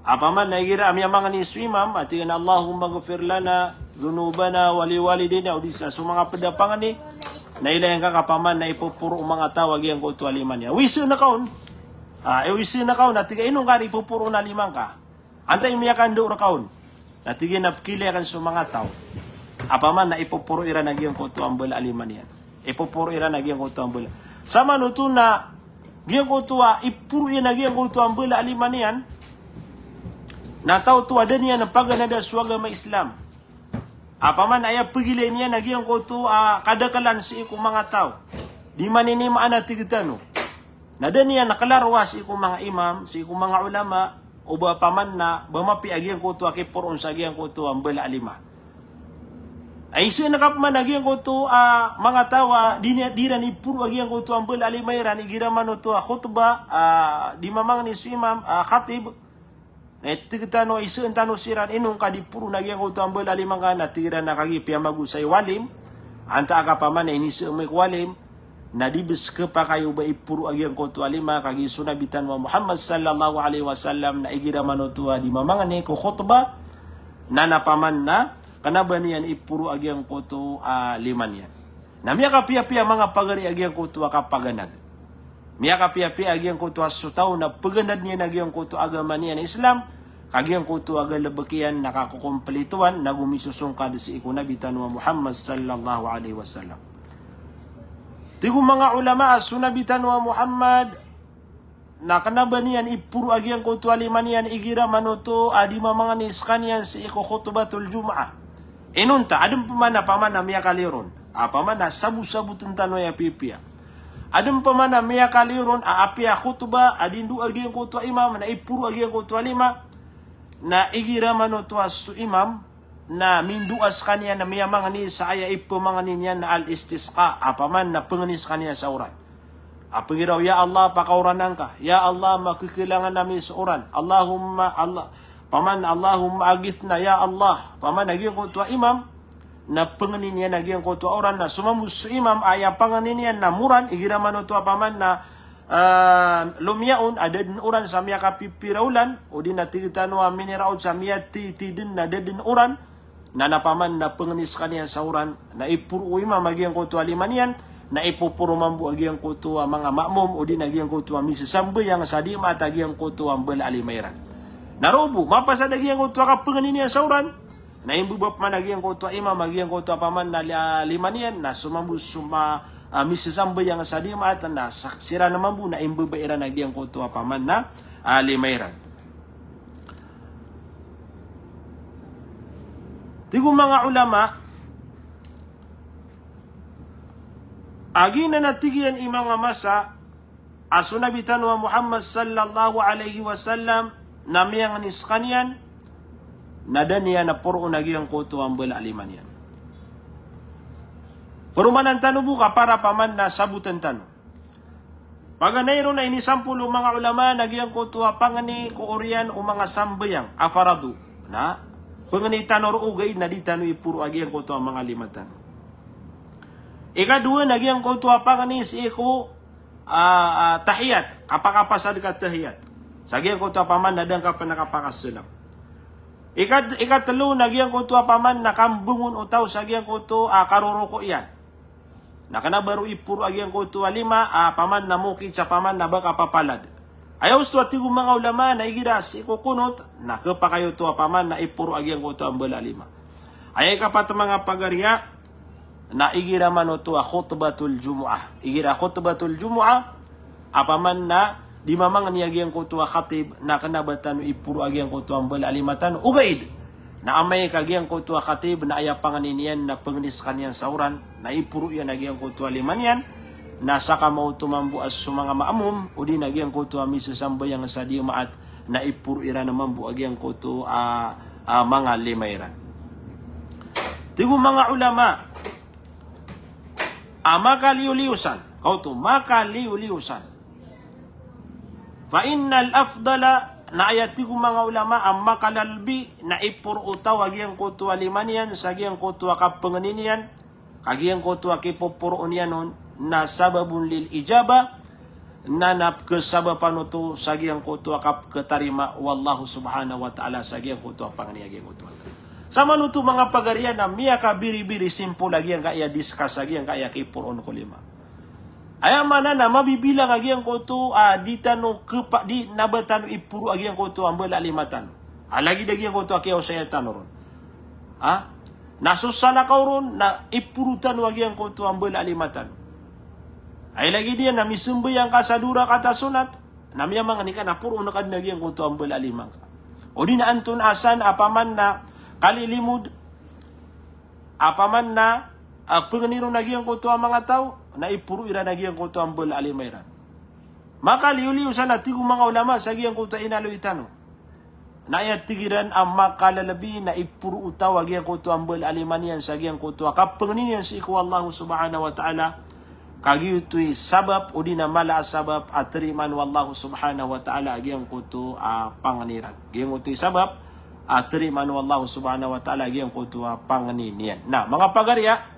A paman na igira a miyamangni so imam a tig iyan, "Allahumma ighfir lana dhunubana wa liwalidina," odi sa so manga pd a pangni, na ilaya ngka ka paman na ipoporo o manga taw a giyangkoto a lima niyan. Wisn ka on. A, e, wisn ka on a tig iyan, "Ino ngka di poporo a lima ngka? Antaa i miyakandao rka on?" Na tig iyan a pkilay akn so manga taw a paman na ipoporo iran a giyangkoto a mbala a lima niyan. Ipoporo iran a giyangkoto a mbala. Samanoto na giyangkoto a iporo iyan a giyangkoto a mbala a lima niyan, na taw oto a da niyan paganada so agama Islam. A paman aya pagilay niyan a giyangkoto a kadaklan sii ko manga taw. Di maninimaan a tig tano. Na da niyan klarowa sii ko manga imam, sii ko manga ulama, o ba paman na ba mapiya a giyangkoto a kiporoon sa giyangkoto a mbala a lima. Ay, sii na ka paman a giyangkoto a manga taw a di niyan, di iran iporo a giyangkoto a mbala a lima iran, igira manoto a khutbah, a, di mamangni so imam, a, khatib. Na tig tano, isaan tano siran, ino ngka di poro a giyangkoto a mbala a lima ngka, na tig iran a kagiya piyamagosay o alim. Antaa ka paman na inisaan ami ko alim, na di bes khapakay o ba iporo a giyangkoto a lima, kagiya so Nabi tano a Muhammad sallallahu alaihi wasallam, na igira manoto a di mamangni ko khutbah, na na paman na kena ba niyan iporo a giyangkoto a lima niyan. Na miyakapiyapiya manga pagari a giyangkoto a kapaganad. Miyakapiyapiya a giyangkoto a so taw na paganad niyan a giyangkoto a agama niyan a Islam, ka giyangkoto a galbk iyan na kakokomplitowan, na gomisosongkad sii ko Nabi tano a Muhammad sallallahu alaihi wasallam. Tig o manga ulama a so Nabi tano a Muhammad, na kena ba niyan iporo a giyangkoto a lima niyan igira manoto a di mamangni skaniyan sii ko khutbatul Jumu'ah. Inonta, adn paman a paman a miyakaliyo ron. A paman a sabosabotn tano aya pipiya. Adn paman a miyakaliyo ron a apiya khutbah a di ndoa a giyangkoto a imam, na iporo a giyangkoto a lima. Na igira manoto a so imam, na mindoa skaniyan na miyamangni sa aya ipamangni niyan na al-istisqa, a paman na pangni skaniyan sa oran. A pangiraw, "Ya Allah, pakaoranan ka. Ya Allah, makakalangan ami sa oran. Allahumma, Allah," paman, "Allahumma aghithna, ya Allah." Paman a giyangkoto a imam, na pangni niyan a giyangkoto a oran, na somambot so imam, aya pangni niyan na moran, igira manoto a paman na, ah, lomiyaon, a da dn oran sa miyakapipira olan, odi na tig tano a miniraot sa miyatitidn na da dn oran, na na paman na pangni skaniyan sa oran, na iporo o imam a giyangkoto a lima niyan, na ipoporo mambo a giyangkoto a manga ma'mum, odi na giyangkoto a misasambayang sa di maata a giyangkoto a mbala a lima iran. Na roo bo, mapasad a giyangkoto a kapangni niyan sa oran, na imbaba paman a giyangkoto a imam a giyangkoto a paman na li-, lima niyan, na somambot so ma-, a misesambayang sa Jumaat na sa, siran mambo na imbebay iran a giyangkoto a paman na, a, lima iran. Tig o manga ulama, a giyanan a tig iyan i manga masa, a so Nabi tano a Muhammad sallallahu alaihi wasallam na miyangni sekaniyan, na da niyan a poroon a giyangkoto a mbala a lima niyan. Peromanan tano bo ka para paman na saboten tano. Paganay ron na inisampol o manga ulama na giyangkoto a pangni ko oriyan o manga sambayang a farado. Na, pengni tano ron ogaid na di tano iporo a giyangkoto a manga lima tano. Ikadowa na giyangkoto a pangni sii ko, a, a, tahiyat, kapakapasad ka tahiyat. Sa giyangkoto a paman na da ngka pen a kapakasalam. Ikat-, ikatelo na giyangkoto a paman na kambengon o taw sa giyangkoto a karoroko iyan. Na kena ba ron iporo a giyangkoto a lima, a, paman na mokit sa paman na ba kapapalad. Aya osto a tig o manga ulama na igira sii ko kunot, na kepakay oto a paman na iporo a giyangkoto a mbala a lima. Aya ikapat a manga pagariya, na igira man oto a khutbatul Jumu'ah. Igira khutbatul Jumu'ah, a paman na di mamangni a giyangkoto a khatib, na kena ba tano iporo a giyangkoto a mbala a lima tano. Ogaid. Na amay ka giyangkoto a khatib, na aya pangni niyan, na pengni sekaniyan sa oran, na iporo iyan a giyangkoto a lima niyan, na sakamaoto mambo a so manga maamum, odi na giyangkoto a misesambayang sa Jumaat, na iporo iran mambo a giyangkoto a, a, manga lima iran. Tig o manga ulama, a, makaliyoliyo san, kaoto, makaliyoliyo san. Fa innal afdala, na aya tig o manga ulama a makalalbi, na iporo o taw a giyangkoto a lima niyan, sa giyangkoto a kapengni niyan, ka giyangkoto a kipoporoon iyan on, na sababun lil ijaba, na, na pekesabapan oto sa giyangkoto a kapketarima o Allah subhanahu wa ta'ala sa giyangkoto a pangni a giyangkoto a. Sa manoto manga pagariya na miyakabiribiri simple a giyangkaya discuss a giyangkaya kiporoon ko lima. Aya maana na mabibilang a giyangkoto a di tano kepa-, di na ba tano iporo a giyangkoto a mbala a lima tano. A lagid a giyangkoto a kiyaosaya tano ron. Ha? Na so salakaw ron, na iporo tano a giyangkoto a mbala a lima tano. Aya lagid iyan na misembayang ka sa dowa rakat a sonat, na miyamangni ka na poroon ka den a giyangkoto a mbala a lima ngka. Odi na antonaa san a paman na kalilimod, a paman na, a, pengni ron a giyangkoto a manga taw, na iporo iran a giyangkoto a mbala a lima iran. Makaliyoliyo san a tig o manga ulama sa giyangkoto a inaloy tano. Na aya tig iran a makalalabi na iporo o taw a giyangkoto a mbala a lima niyan sa giyangkoto a kapengni niyan sii ko Allah subhanahu wa ta'ala, ka giyoto i sabap odi na mala a sabap a terimaan o Allah subhanahu wa ta'ala a giyangkoto a pangni iran. Giyangkoto i sabap a terimaan o Allah subhanahu wa ta'ala a giyangkoto a pangni niyan. Na, manga pagariya,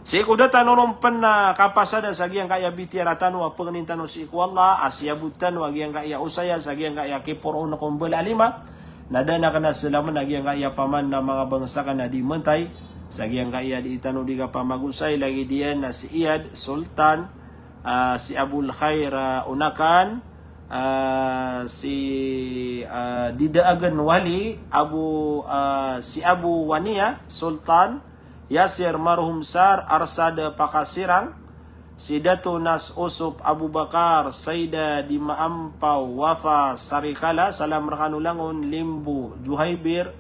sii ko da tano ron pen, a, kapasada sa giyangkaya bitiyara tano a pengnin tano sii ko Allah, a siyabot tano a giyangkaya osaya sa giyangkaya kiporoon ko mbala a lima, na da na kena selamen a giyangkaya paman na manga bangsa ka na di mentay, sa giyangkaya di tano di kapamagosay, lagid iyan na si Iyad Sultan, a, si Abul Khair, a, Unakan, a, si, a, Didaagen Wali, Abu, a, si Abu Wania Sultan, Yasir Marhum Sar, Arsad Pakasirang, si Dato Nas Osop Abu Bakar, Saida di Maampaw, Wafa Sarikala, salam rekano langon, Limbo Juhaybir,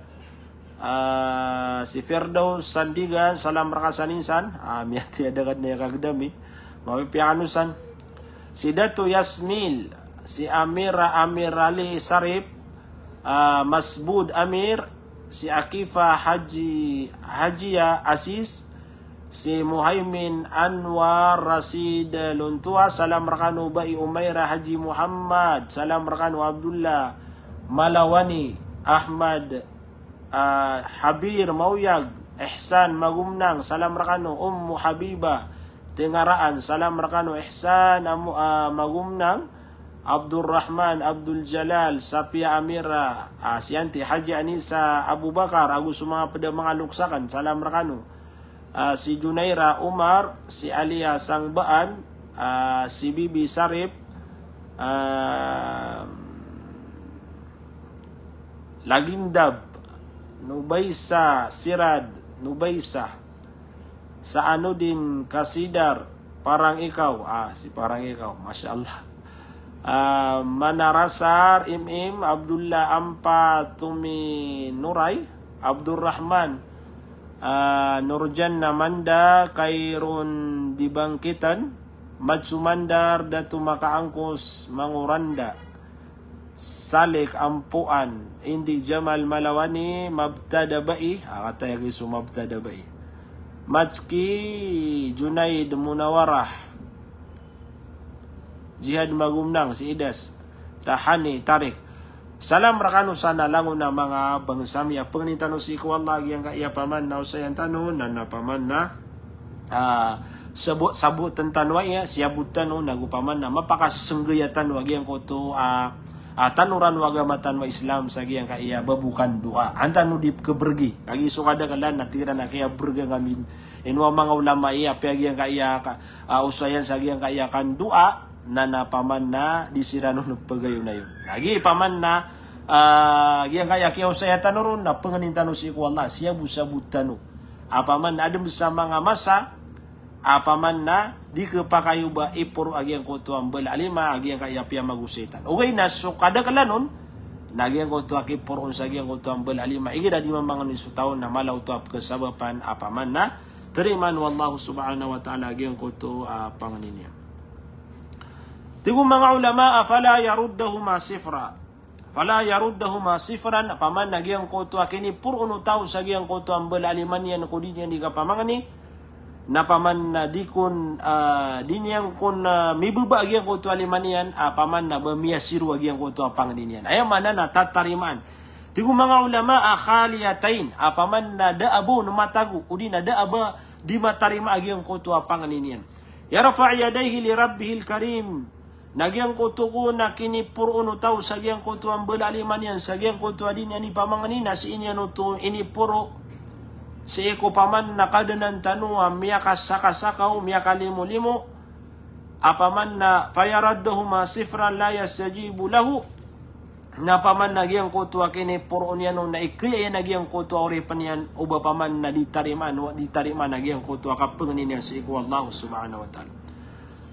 a, si Firdaus Sandigan, salam reka san insan, a, miyatiyada ka den a iyakagedam i, mapipiya kano san. Si Dato Yasmil, si Amira, Amir Ali Sarip, a, Masbud Amir, si Akifa Haji, Hajia Asis, si Muhaimin Anwar Rasid Lontua, salam rekano, Bai Umaira Haji Muhammad, salam rekano, Abdullah Malawani, Ahmad, a, Habir Mauyag, Ihsan Magumnang, salam rekano, Ummu Habiba Tengaraan, salam rekano, Ihsan Amu-, a, Magumnang, Abdul Rahman, Abdul Jalal, Sapia Amira, a, si Anti Haji Anisa Abu Bakar, ago so manga ped a manga lokes aken, salam rekano. A, si Junaira Umar, si Alia Sangbaan, a, si Bibi Sarip, a, Lagindab, Nubaisa Sirad, Nubaisa, Saanuddin Kasidar, Parang Ikaw. Ah, si Parang Ikaw, masha Allah. Ah, Manarasar, Im Im, Abdullah Ampa Tuminuray, Abdurrahman, ah, Nurjan Namanda, Kairun Dibangkitan, Matsumandar, Datu Makaangkus, Manguranda, Salik Ampuan, Indi Jamal Malawani, Mabtada Bai, ah, kataya giso Mabtada Bai. Matski Junaid Munawarah, Jihad Magumnang, si Idas, Tahani Tarik. Salam rakano sa na langon a manga bangsa mi a pangnin tano sii ko Allah a giyangkaya paman na osayan tano, na, na paman na, ah, sabot, sabot tano aya, siyabot tano, nago paman na mapakasnggaya tano a giyangkoto, ah, ah, tano rano a agama tano a Islam sa giyangkaya babo kan doa. An tano di kabrgi. Kagiya so kadaklan na tig iran a kiyabrga ngamin. Ino a manga ulama i apiya giyangkaya ka, ah, osayan sa giyangkaya kan doa, na, na paman na di siran on pagayonayon. Lagi paman na, ah, giyangkaya kiyaosaya tano ron na pangnin tano sii ko Allah, siyabot-sabot tano. A paman na adn sa manga masa, a paman na di khapakay o ba iporo a giyangkoto a mbala a lima a giyangkaya piyamagosay tano. Ogaid na so kadaklan on, na giyangkoto a kiporoon sa giyangkoto a mbala a lima, igira di mamangni so taw na mala oto a pkhasabapan a paman na tarimaan o Allah subhanahu wa ta'ala a giyangkoto a pangnin iyan. Tig o manga ulama a, fala yaruddahuma sifra. Fala yaruddahuma sifran, a paman na giyangkoto a kiniporoon o taw sa giyangkoto a mbala a lima niyan ko di niyan di kapamangni, na paman na di kon, ah, di niyan kon, ah, mibaba a giyangkoto a lima niyan, a paman na ba miyasiro a giyangkoto a pangni niyan. Aya maana na tatarimaan. Tig o manga ulama a, khaliyatayn, a paman na da a ba on matago, odi na da a ba di matarima a giyangkoto a pangni niyan. Yarfa' yadayhi li rabbihil karim. Na giyangkoto kon a kiniporoon o taw sa giyangkoto a mbala a lima niyan, sa giyangkoto a di niyan ipamangni, na sii niyan oto iniporo sii ko paman na Kadnan tano a miyakasakasakaw, miyakalimolimo, a paman na fayaraddahuma sifran la yastajibu lahu. Na paman na giyangkoto a kiniporoon iyan on na ikaya iyan a giyangkoto a oripn iyan, o ba paman na di tarimaan, o di tarimaan a giyangkoto a kapangni niyan sii ko Allah subhanahu wa ta'ala.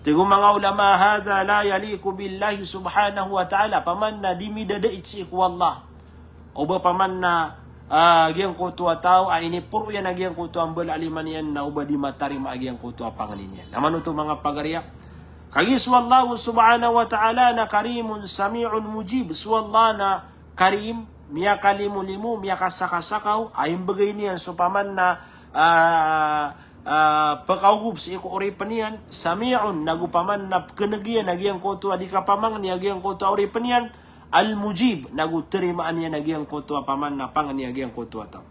Tig o manga ulama, hadha la yaliqu billahi subhanahu wa ta'ala, paman na di midadait sii ko Allah. O ba paman na, ah, giyangkoto a taw a iniporo iyan a giyangkoto a mbala a lima niyan na o ba di matarima a giyangkoto a pangni niyan. Na mano oto manga pagariya. Kagiya so Allah subhanahu wa ta'ala na karimun sami'un mujib. So Allah na karim, miyakalimolimo, miyakasakasakaw, a imbgay niyan so paman na, ah, ah, pkaogop sii ko oripn iyan, sami'un, nago paman na pkhan'g iyan a giyangkoto a di kapamangni a giyangkoto a oripn iyan, al-mujib, nago tarimaan iyan a giyangkoto a paman na pangni a giyangkoto a taw.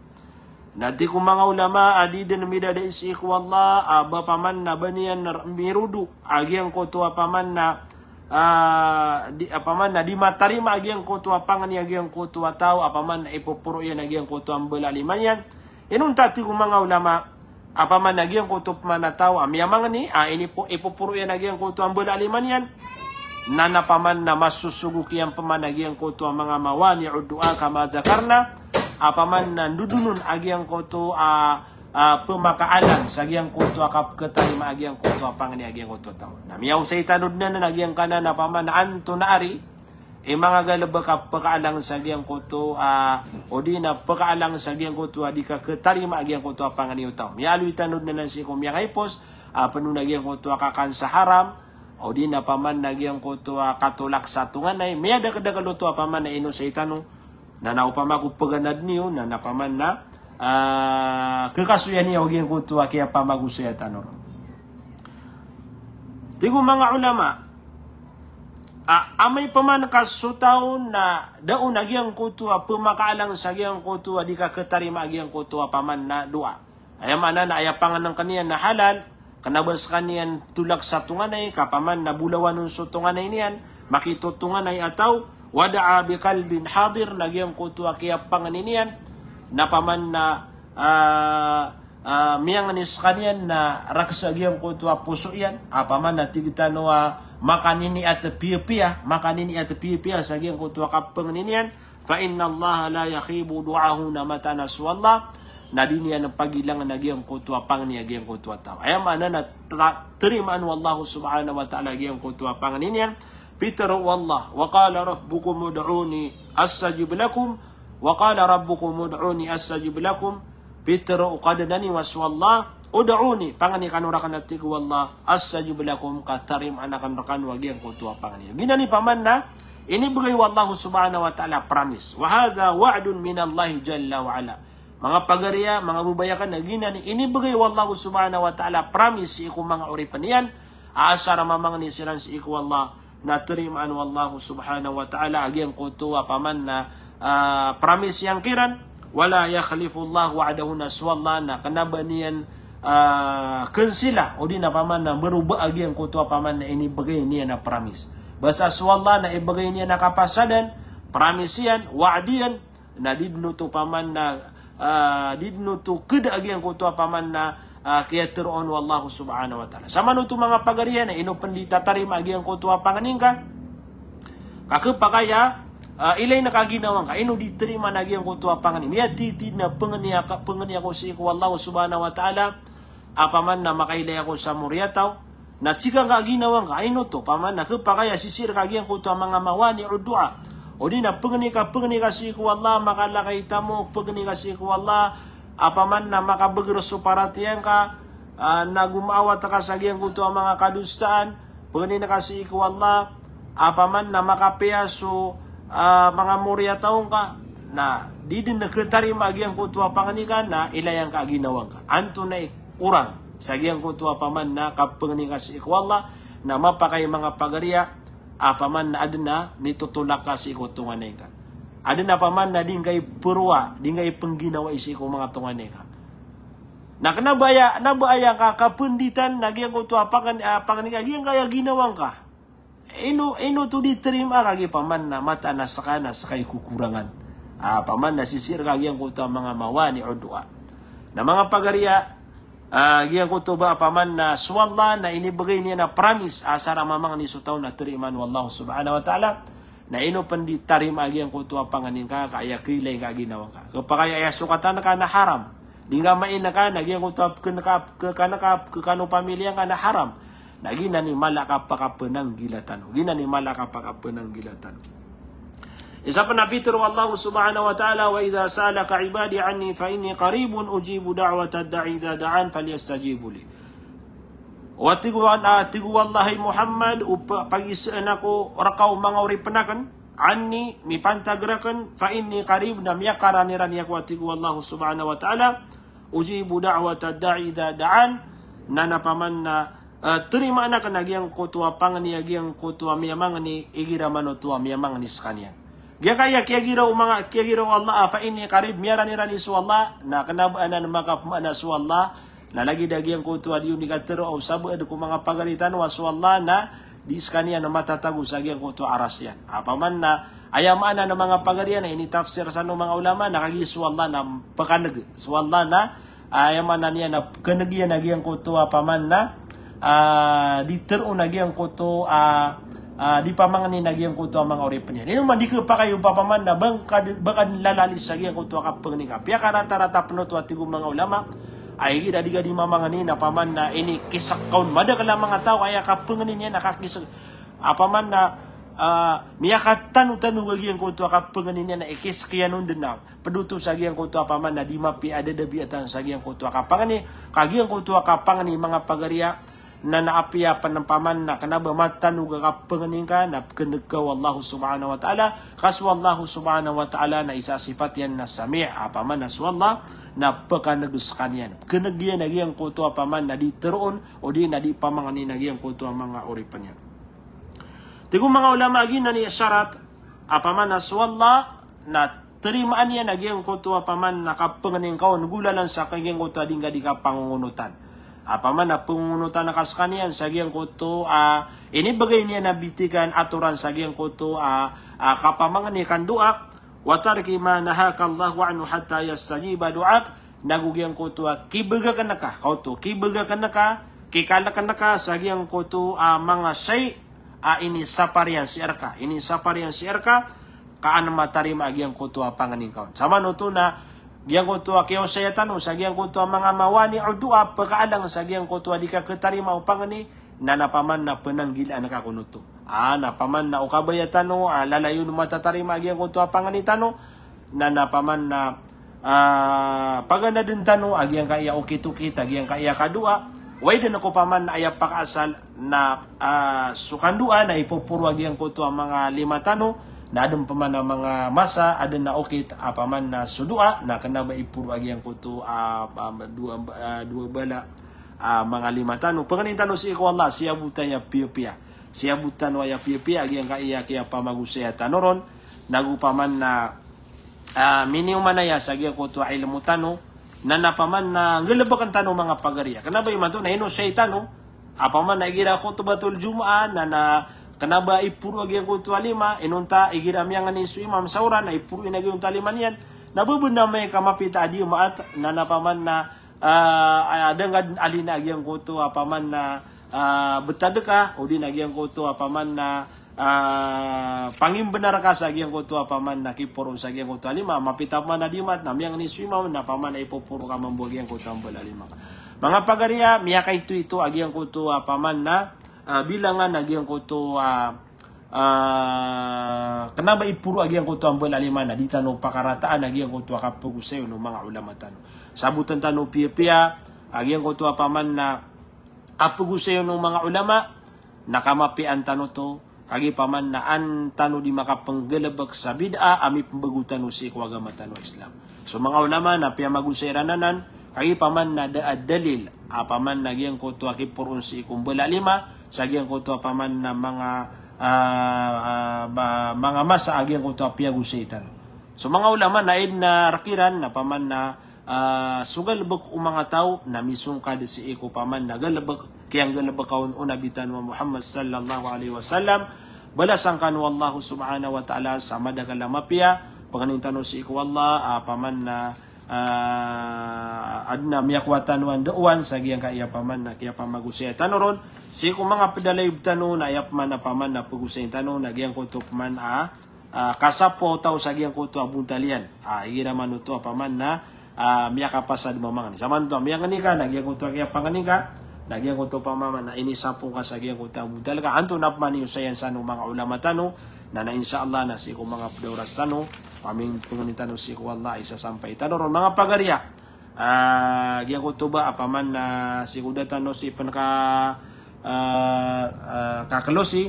Na tig o manga ulama a di dn midadait sii ko Allah a ba paman na ba niyan r-, mirodo a giyangkoto a paman na, ah, di, a paman na di matarima a giyangkoto a pangni a giyangkoto a taw, a paman na ipoporo iyan a giyangkoto a mbala a lima niyan. Inonta, tig o manga ulama, a paman na giyangkoto paman a taw a miyamangni, a inipo-, ipoporo iyan a giyangkoto a mbala a lima niyan, na na paman na masosogok iyan paman a giyangkoto a manga mawani'ud du'a kama dhakarna, a paman na ndodonon a giyangkoto a, a, pmakaalang sa giyangkoto a kapkhatarima a giyangkoto a pangni a giyangkoto a taw. Na miyaosay tano dn anan a giyangkanan a paman na antonaa ari i manga galbk a pkaalang sa giyangkoto a, odi na pkaalang sa giyangkoto a di kakhatarima a giyangkoto a pangni o taw. Miyaaloy tano dn anan sii ko miyakaipos a pd on a giyangkoto a kakan sa haram, odi na paman na giyangkoto a katolak sa tonganay, miyadakdakl oto a paman na inosay tano. Na na opama ko pganad niyo, na na paman na, ah, khakasoya niyo a giyangkoto a kiyapamagosaya tano ron. Tig o manga ulama, a, amay paman ka so taw na da on a giyangkoto a pmakaalang sa giyangkoto a di kakhatarima a giyangkoto a paman na doa. Aya maana na aya pangnngkn iyan na halal, kna ba skaniyan tolak sa tonganay, ka paman na bolawan on so tonganay niyan, makitotonganay a taw, wa da'a bi qalbin hadir, na giyangkoto a kiyapangni niyan, na paman na, ah, ah, miyangni skaniyan na rakhs a giyangkoto a poso iyan, a paman na tig tano a makaniniat piyapiya, makaniniat piyapiya sa giyangkoto a kapangni niyan, fa innallaha la yakhibu du'ahu, na mataan a so Allah na di niyan pagilangan a giyangkoto a pangni a giyangkoto a taw. Aya maana na ta-, tarimaan o Allah subhanahu wa ta'ala a giyangkoto a pangni niyan. Pitharo o Allah, "Wa qala rabbukum ud'uni astajib lakum." "Wa qala rabbukum ud'uni astajib lakum." Pitharo o Kadnan iyo a so Allah, "Ud'uni," pangni kano rakn, a tig o Allah, "astajib lakum," ka tarimaan akn rkano a giyangkoto a pangni. Giyanan i paman na inibgay o Allah subhanahu wa ta'ala a promise. Wa hadha wa'dun minallahi jalla wa ala. Manga pagariya, manga babay akn, na giyanan i inibgay o Allah subhanahu wa ta'ala a promise sii ko manga oripn iyan, a asar a mamangni siran sii ko Allah, na tarimaan o Allah subhanahu wa ta'ala a giyangkoto a paman na, ah, promise iyan kiran. "Wa la yukhlifullahu wa'dahu," na so Allah na kna ba niyan, ah, knsila, odi na paman na mbaroba a giyangkoto a paman na inibgay niyan a promise. Basta so Allah na ibgay niyan a kapasadan, promise iyan, wa'd iyan, na di dn oto paman na, ah, di dn oto kda a giyangkoto a paman na, ah, kiyatharoon o Allah subhanahu wa ta'ala. Samanoto manga pagariya na ino pn di tatarima a giyangkoto a pangni ngka. Ka khapakay a, ah, ilay ngka a ginawa ngka, ino di tarimaan a giyangkoto a pangni. Miyatitid na pangni ako, pangni ako sii ko Allah subhanahu wa ta'ala a paman na makailay ako sa moriyataw. Na tig angka a ginawa ngka, ino oto, paman na khapakay a sisii rka a giyangkoto a manga mawani'ud du'a. Odi na pangni ka, pangni ka sii ko Allah, makalakay tamok, pangni ka sii ko Allah, a paman na makabagr so paratiyaya ngka, ah, na go maawat ka sa giyangkoto a manga kadosaan, pangni ka sii ko Allah, a paman na makapiya so, ah, manga moriyataw ngka, na di dn khatarima a giyangkoto a pangni ka, na ilay angka a ginawa ngka. Antonaa i korang sa giyangkoto a paman na kapangni ka sii ko Allah, na mapakay manga pagariya, a paman na adn a mitotolak ka sii ko tonganay ngka. Adn a paman na di ngka i parowa, di ngka i pngginawai sii ko manga tonganay ngka. Na kna ba aya, kna ba aya ngka kapnditan a giyangkoto a pangni, a pangni ka, giyangkaya ginawa ngka. Ino, ino oto di tarimaa, kagiya paman na mataan a ska, na ska i kokorangan. A paman na sisii rka a giyangkoto a manga mawani'ud du'a. Na manga pagariya, ah, giyangkoto ba a paman na so Allah na inibgay niyan a promise a asar a mamangni so taw na tarimaan o Allah subhanahu wa ta'ala. Na ino pn di tarimaa a giyangkoto a pangni ngka, ka aya kailay ngka a ginawa ngka. Khapakay a aya sokatan ka na haram. Di ngka main ka, na giyangkoto a pkn ka, pkkan ka, pkkan o pamilya ngka na haram. Na giyanan i mala a kapakapananggila tano. Giyanan i mala a kapakapananggila tano. Isa pn a pitharo o Allah subhanahu wa ta'ala, "Wa idha sa'alaka ibadi anni fa inni qaribun ujibu da'watad da'i idha da'an falyastajibu li." O tig o, a tig o Allah, hay Muhammad, o pa-, pagisaan ako rka o manga oripn akn, anni, mipantag rakn, fa inni qarib, na miyakaranirani ako, a tig o Allah subhanahu wa ta'ala, ujibu da'watad da'i idha da'an, na na paman na, eh, tarimaan akn a giyangkoto a pangni a giyangkoto a miyamangni, igira man oto a miyamangni skaniyan. Giyangkaya kiyagira o manga, kiyagira o Allah a fa inni qarib, miyaranirani so Allah, na kna ba anan makapmaana so Allah, na lagid a giyangkoto a di on di katharo o sabaad ko manga pagari tano a so Allah na di skaniyan matatago sa giyangkoto a aras iyan. A paman na, aya maana na manga pagari iyan, na initafsir san o manga ulama, na kagiya so Allah na pkaneg, so Allah na, aya maana niyan na pkaneg iyan a giyangkoto a paman na, ah, di tharoon a giyangkoto a, ah, di pamangnin a giyangkoto a manga oripn iyan. Ino man di khapakay o paman na ba ngka di, ba ka di lalalis sa giyangkoto a kapangni ka. Piyakaratarata pn oto a tig o manga ulama, a igira di ka di mamangni na paman na inikisek ka on madakl a manga taw, aya kapangni niyan na kakisek. A paman na, ah, miyakatanotanog a giyangkoto a kapangni niyan na ikisek iyan on dn na pd oto sa giyangkoto a paman na di mapiya a dadabiatan sa giyangkoto a kapangni, ka giyangkoto a kapangni manga pagari a, na na apiya pn paman na kna ba matanog a kapangni ngka, na pkhaneg ka o Allah subhanahu wa ta'ala, ka so Allah subhanahu wa ta'ala na isa a sifat iyan na Sami', a paman na so Allah, na pkhaneg skaniyan. Pkhaneg iyan a giyangkoto a paman na di tharoon, odi na di pamangnin a giyangkoto a manga oripn iyan. Tig o manga ulama a giyanan i sarat, a paman na so Allah, na tarimaan iyan a giyangkoto a paman na kapangni ngka on golalan sa giyangkoto a di ngka di kapangongonotan. A paman na pangongonotan ka skaniyan sa giyangkoto a inibgay niyan a bitikan atoran sa giyangkoto a, a kapamangni ka on doa. Wa tarki ma nahaka Allahu anhu hatta yastajiba du'ak. Nago giyangkoto a kibgakn ka, kaoto, kibgakn ka, kikalkn ka sa giyangkoto a manga shay a inisapar iyan sii rka, inisapar iyan sii rka, ka an matarima a giyangkoto a pangni ngka on. Samanoto na, giyangkoto a kiyaosaya tano sa giyangkoto a manga mawani' o doa, pekaalang sa giyangkoto a di ka ketarima o pangni, na na paman na penanggilaan ka konoto. Ah, na paman na o kabaya tano, ah, lalayon o matatarima a giyangkoto a pangni tano, na na paman na, ah, paganaden tano a giyangkaya okit-okit a giyangkaya kadoa. Way den ko paman na aya pakaasal na, ah, so kandoa na ipoporo a giyangkoto a manga lima tano, na aden paman a manga masa, aden a okit a paman na so doa, na kena ba iporo a giyangkoto a, ah, dowa, ah, dowa bala, ah, manga lima tano. Pangnin tano sii ko Allah, siyabot aya piyapiya. Siyabot tano aya piyapiya a giyangkaya kiyapamagosaya tano ron, nago paman na, ah, miniyoman aya sa giyangkoto a ilmo tano, na na paman na nggalebeken tano manga pagari a. Kena ba imanto na inosay tano, a paman na igira khutbatul Jumu'ah, na na kena ba iporo a giyangkoto a lima, inonta igira miyangni so imam sa oran, na iporo iyan a giyangkoto a lima niyan. Na beben amay ka mapita a Jumaat, na na paman na, ah, ah, da ngka den alina a giyangkoto a paman na, ah, betad ka, odi na giyangkoto a paman na, ah, pangimbenar ka sa giyangkoto a paman na kiporo sa giyangkoto a lima, mapita paman a Jumaat, na miyangni so imam, na paman na ipoporo ka mambo a giyangkoto a mbala lima ka. Manga pagari a, miyakaito-ito a giyangkoto a paman na, ah, bilangan a giyangkoto a, ah, kena ba iporo a giyangkoto a mbala lima na di tano pakarataan a giyangkoto a kapegosayon o manga ulama tano. Saboten tano piyapiya a giyangkoto a paman na kapegosayon o manga ulama, na kamapiyaan tano oto, kagiya paman na an tano di makapenggalebek sa bid'ah a mipembago tano sii ko agama tano a Islam. So manga ulama na piyamagosay iran anan, kagiya paman na da a dalil a paman na giyangkoto a kiporoon sii ko mbala lima, sa giyangkoto a paman na manga, ah, ah, ba, manga masa a giyangkoto a piyagosay tano. So manga ulama na aya den a rek iran na paman na, ah, so galebek o manga taw na misongkad sii ko paman na galebek, kiyanggalebeka on o Nabi tano a Muhammad sallallahu alaihi wasallam. Balasan kano o Allah subhanahu wa ta'ala sa madakel a mapiya. Pangnin tano sii ko Allah, ah, paman na, ah, aden a miyakowa tano a ndaowan sa giyangkaya paman na kiyapamagosaya tano ron. Sii ko manga ped a live tano na aya paman a paman na pegosayin tano na giyangkoto paman a, ah, kasapo o taw sa giyangkoto a bontal iyan. Ah, igira man oto a paman na, ah, miyakapasad mamangni. Sa man oto a miyangni ka, na giyangkoto a kiyapangni ka, na giyangkoto paman na inisapo ngka sa giyangkoto a bontal ka. Antonaa paman i osayan san o manga ulama tano, na, na insha Allah na sii ko manga ped a oras tano, paming pangnin tano sii ko Allah, isasampay tano ron manga pagari a. Ah, giyangkoto ba a paman na sii ko da tano sii pen ka, ah, ah, kakelosi,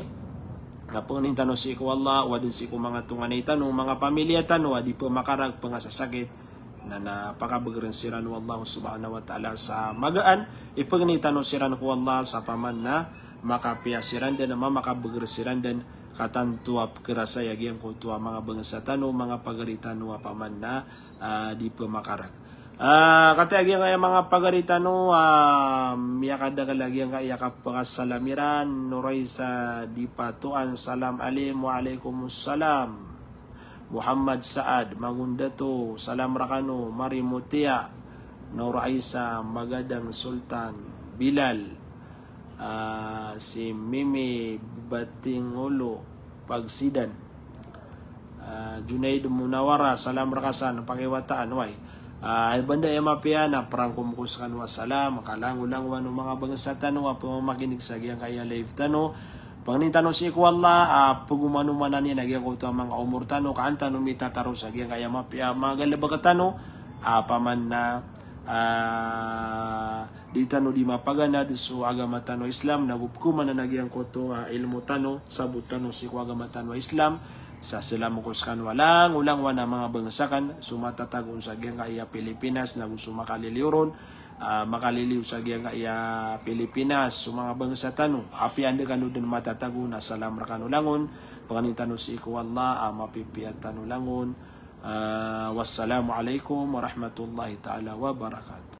na pangnin tano sii ko Allah, o aden sii ko manga tonganay tano, manga pamilya tano a di pemakarag, pengasasakit, na, na pakabegeren siran o Allah subhanahu wa ta'ala sa magaan, ipangni tano siran ko Allah sa paman na makapiya siran den, na mamakabeger siran den, ka tanto a pekerasay a giyangkoto a manga bangsa tano, manga pagari tano a paman na, ah, di pemakarag. Ah, kataya giyangkaya manga pagari tano, ah, miyakadakel a giyangkaya kapengasalam iran, Noraisa Dipatoan, salam alim, wa alaikumussalam. Muhammad Saad, Mangondato, salam rekano, Mari Mutia, Noraisa, Magadang Sultan, Bilal, ah, si Mimi Batingolo, Pagsidan. Ah, Junaid Munawara, salam reka san, pakiwataan, way. Ah, ay banda aya mapiya na perangkom ko sekano a salam, ka langolangowan o manga bangsa tano a pemamakinig sa giyangkaya live tano. Pangnin tano sii ko Allah, ah, pegomanomanan iyan a giyangkoto a manga omor tano, ka an tano mitataro sa giyangkaya mapiya a manga galebek tano, ah, paman na, ah, di tano di mapaganad so agama tano a Islam, nago pekomanan a giyangkoto a ilmo tano, sabot tano sii ko agama tano a Islam, sa salam ko sekano a langolangowan a manga bangsa kan, so matatago on sa giyangkaya Pilipinas, nago so makaliliyo ron, ah, makaliliyo sa giyangkaya Pilipinas, so manga bangsa tano, apiya anda kano den matatago na salam rekano langon, pangnin tano sii ko Allah, ah, mapipiya tano langon. Ah, wassalamu alaikum warahmatullahi ta'ala wabarakatuh.